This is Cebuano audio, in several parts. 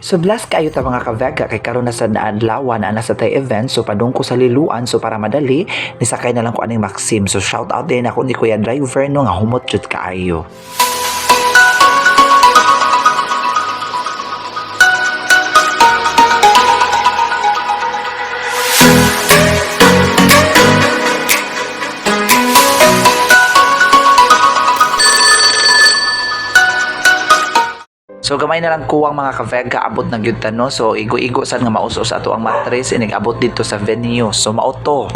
So blessed kayo ta, mga ka-Vega, kay karon na sa adlaw na nasa tay event, so padung ko sa Liloan. So para madali, nisakay na lang ko aning Maxim. So shout out din ako ni Kuya driver, no, nga humot jud kaayo. So gamay na lang kuwang, mga ka-Vega, abot na gyud ta, no. So igo-igo sad nga mausos ato ang matres inig abot dito sa venue. So mao to.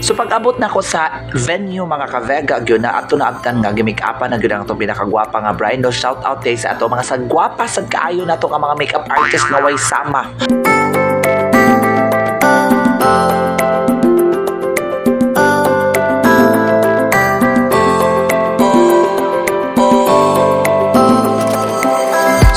So pag abot na ko sa venue, mga ka-Vega, gyud na ato na abtan nga gimake-upan na gyud ang atong pinakagwapa nga bride. No, shout out kay sa ato mga sagwapa sad kaayo nato nga mga makeup artist nga way sama.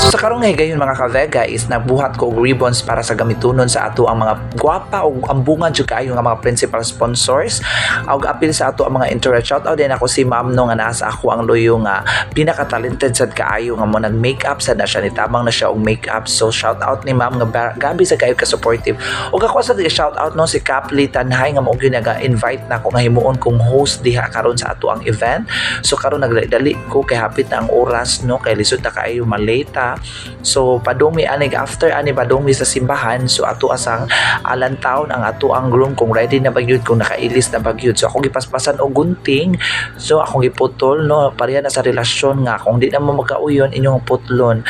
So sa karong higayon, mga ka-Vega, is nagbuhat ko og ribbons para sa gamitunon sa ato ang mga gwapa og ambungan jud kaayo nga mga principal sponsors og apil sa ato ang mga interest. Shout out din ako si Ma'am, no, nga naa sa ako ang luyo nga pinaka-talented sad kaayo nga mo nag makeup sad na siya, nitabang na siya og makeup. So shout out ni Ma'am nga gabi sa kaayo ka supportive. Ug ako sa shout out, no, si Kapli Tanhay nga mao gyud naga-invite na ako nga himuon kong host diha karon sa ato ang event. So karon nagdali ko kay hapit na ang oras, no, kay lisod na kaayo maleta. So padung mi anig, after ani padung mi sa simbahan. So ato asang alantawn ang ato ang groom kung ready na ba gyud, kung nakailis na ba gyud. So akong gipaspasan og gunting. So akong giputol, no, pareha na sa relasyon nga kung di na mo magkauyon, inyong putlon,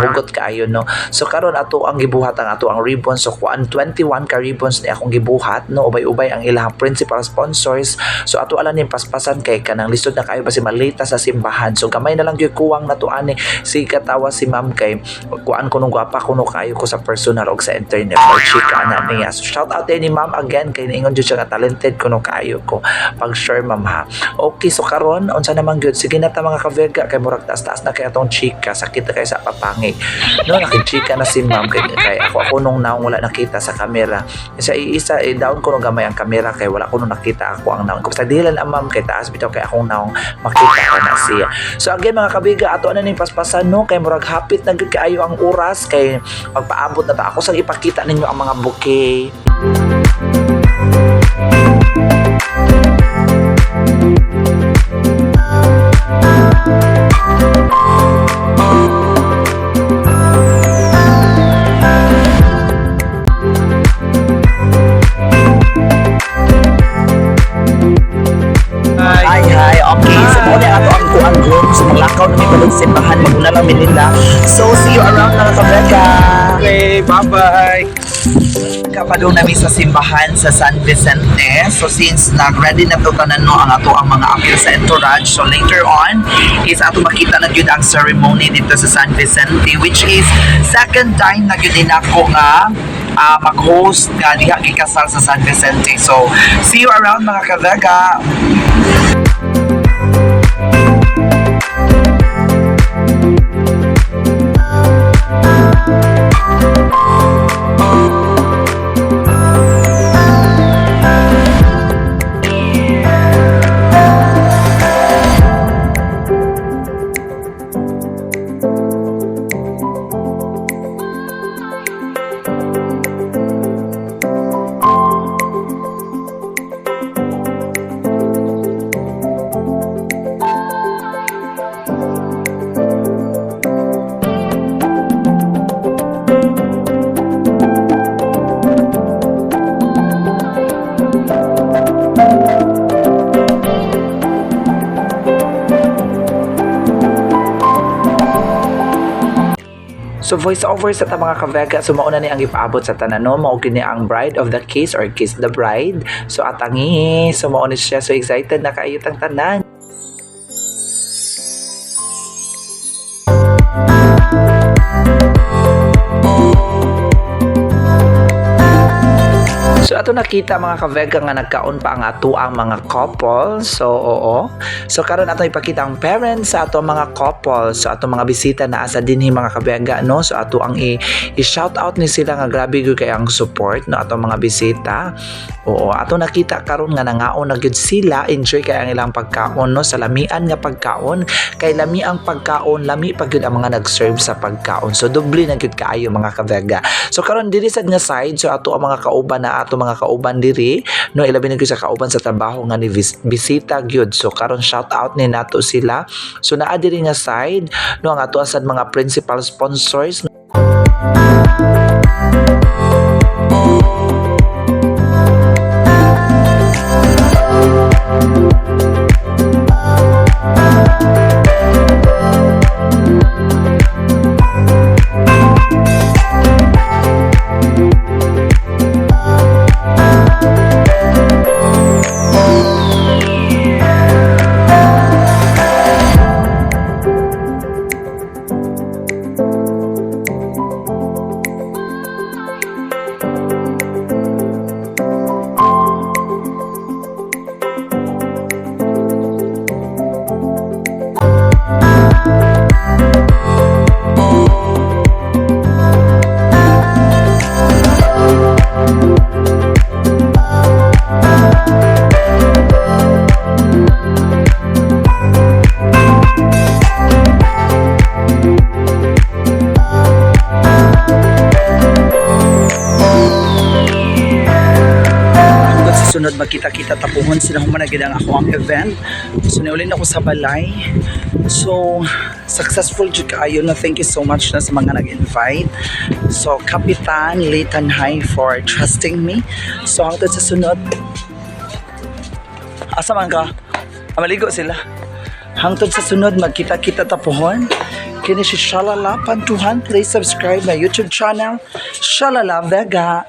hugot kaayo, no. So karon ato ang gibuhat ang ato ang ribbon. So kuan 21 ka ribbons ni akong gibuhat, no, ubay-ubay ang ilang principal sponsors. So ato ala ning paspasan kay kanang lisod na kaayo basi malita sa simbahan. So gamay na lang gyud kuwang nato ani. Si katawa si Ma'am kay kuan kuno, gwapa kuno kaayo ko sa personal og sa internet or chika na niya. So shout out din ni Ma'am again kay niingon jud siya nga talented kuno kaayo ko. Pag sure, Ma'am, ha. Okay, so karon unsa naman gyud, sige na ta, mga ka-Vega, kay murag taas-taas na kay atong chika, sakit na kay sa papangi. No, nakichika na si Ma'am kay ako nung naong wala nakita sa kamera. Sa iisa eh, down ko nung gamay ang kamera kay wala ko nung nakita ako ang naong. Basta dilan ang ma'am kay taas bitaw kay akong naong makita ka na siya. So again, mga kabiga, ato na ning paspasan, no, kay murag hapit na gyud kaayo ang oras kay magpaabot na ta. Ako sang ipakita ninyo ang mga bouquet. Hi, hi. Okay, so mao na ato ang kuan group. So maglakaw na mi padung simbahan, maguna lang mi nila. So see you around, mga kabeka. Okay, bye-bye. Kapadung nami sa simbahan sa San Vicente. So since nag-ready na to tanan, no, ang ato ang mga apil sa entourage. So later on is ato makita na gyud ang ceremony dito sa San Vicente, which is second time na gyud nako nga mag-host nga diha gikasal sa San Vicente. So see you around, mga ka-Vega. So voice over sa ta, mga ka-Vega, so mauna ni ang ipaabot sa tanan, no, mao kini ang bride of the case or kiss the bride. So atangi, so mao ni siya, so excited na kaayo tang tanan. So ato nakita, mga ka-Vega, nga nagkaon pa ang ato ang mga couple. So oo. So karon ato ipakita ang parents sa ato ang mga couple. So ato mga bisita na asa dinhi, mga ka-Vega, no. So ato ang i-shout out ni sila nga grabe gyud kay ang support, no, ato mga bisita. Oo, ato nakita karon nga nangaon na gyud sila, enjoy kay ang ilang pagkaon, no, sa lamian nga pagkaon, kay lami ang pagkaon, lami pa gyud ang mga nag-serve sa pagkaon. So doble na gyud kaayo, mga ka-Vega. So karon diri sad nga side, so ato ang mga kauban na ato mga kauban diri, no, ilabi na gyud sa kauban sa trabaho nga ni bisita gyud. So karon shout out ni nato sila. So naa diri nga side, no, ang ato sad mga principal sponsors. Hangtod sa sunod, magkita-kita ta puhon. Sila human na gid ang ako ang event. So niulin ako sa balay. So successful jud kaayo na. Thank you so much na sa mga nag-invite. So Kapitan Leighton High for trusting me. So hangtod sa sunod. Asa man ka? Ah, maligo sila. Hangtod sa sunod, magkita-kita ta puhon. Kini si Shalala Pantuhan. Please subscribe my YouTube channel, Shalala Vega.